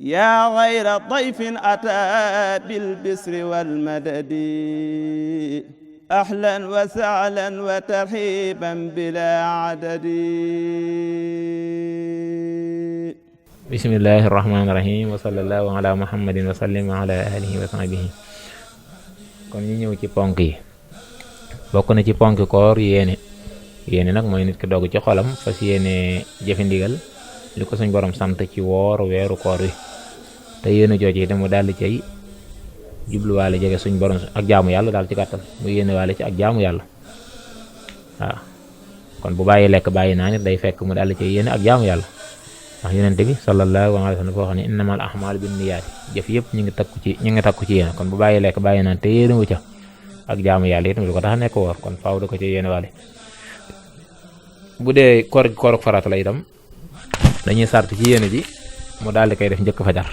yaa xayra dayfin ataa bil bisri wal madadi ahlan wa sahlan wa tarhiban bilaa adadi. bismillahi rahmaani rahim wa sallallahu ala muhammadin wa sallim wa ala alihi wa sahbihi. kon ñu ñëw ci ponk yi. bokk na ci ponk koor yéene nag mooy nit ki dogg ci xolam fas yéene jëfe ndigal li ko suñ borom sant ci woor weeru koor wi te yéene jooju itam mu daal di cay jubluwaale jege suñ borom ak jaamu yàlla daal ci gàttal mu yéene waale ci ak jaamu yàlla waaw. kon bu bàyyi lekk bàyyi naa nit day fekk mu daal di cay yéene ak jaamu yàlla ndax yonente bi sallallahu alayhi wa sallam foo xam ne innamal a'maalu binniyaati jëf yëpp ñu ngi takku ci yéene. kon bu bàyyi lekk bàyyi naan te yéene wu ca ak jaamu yàlla itam du ko tax a nekk woor kon faaw da ko ci yéene waale. bu dee kooruk farata la itam dañuy sart ci yéene ji mu daal di koy def njëkk fajar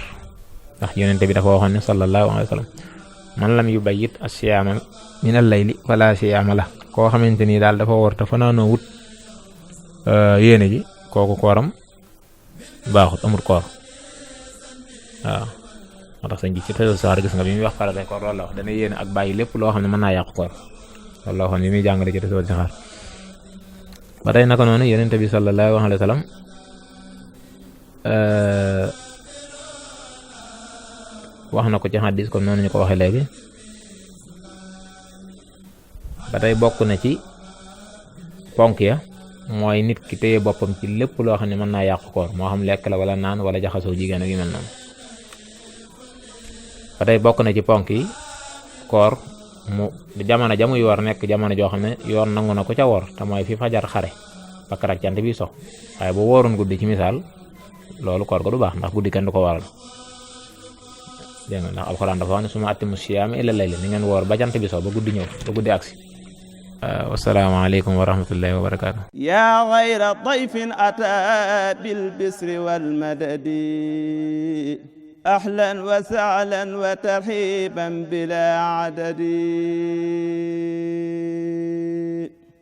ndax yonente bi dafa waxoon ne sallallahu alayhi wa sallam man lam yubayyit as-siyaama min al-layli fala siyaama la. koo xamante ni daal dafa woor te fanaanoo wut yéene ji kooku kooram baaxut amul koor waaw. moo tax sañ ji ci tëjal saar gis nga bi muy wax farata koor loolu la wax dana yéene ak bàyyi lépp loo xam ne mën naa yàqu koor loolu la waxoon bi muy jàngale ci tëjal saar. ba tey naka noonu yonente bi sallallahu alayhi wa sallam wax na ko ci xadis comme noonu ñu ko waxee léegi. ba tey bokk na ci ponk ya mooy nit ki téye boppam ci lépp loo xam ne mën naa yàqu koor moo xam lekk la wala naan wala jaxasoo jigéen ak yu mel noonu. ba tey bokk na ci ponk yi koor mu jamono ja muy woor nekk jamono joo xam ne yoon nangu na ko ca woor te mooy fi fajar xare ba keroog jant bi so. waaye bu wooroon guddi ci misaal loolu koor ko du baax ndax guddi kenn du ko waral dégg nga ndax alxuraan dafa wax ne summa atimmu siyaama ila layli ni ngeen woor ba jant bi so ba guddi ñëw ba guddi agsi. wasalaamaaleykum wa rahmatullahi wa barakaatu. yaa xayra dayfin ataa bil bisri wal madadi ahlan wa sahlan wa tarhiban bilaa adadi.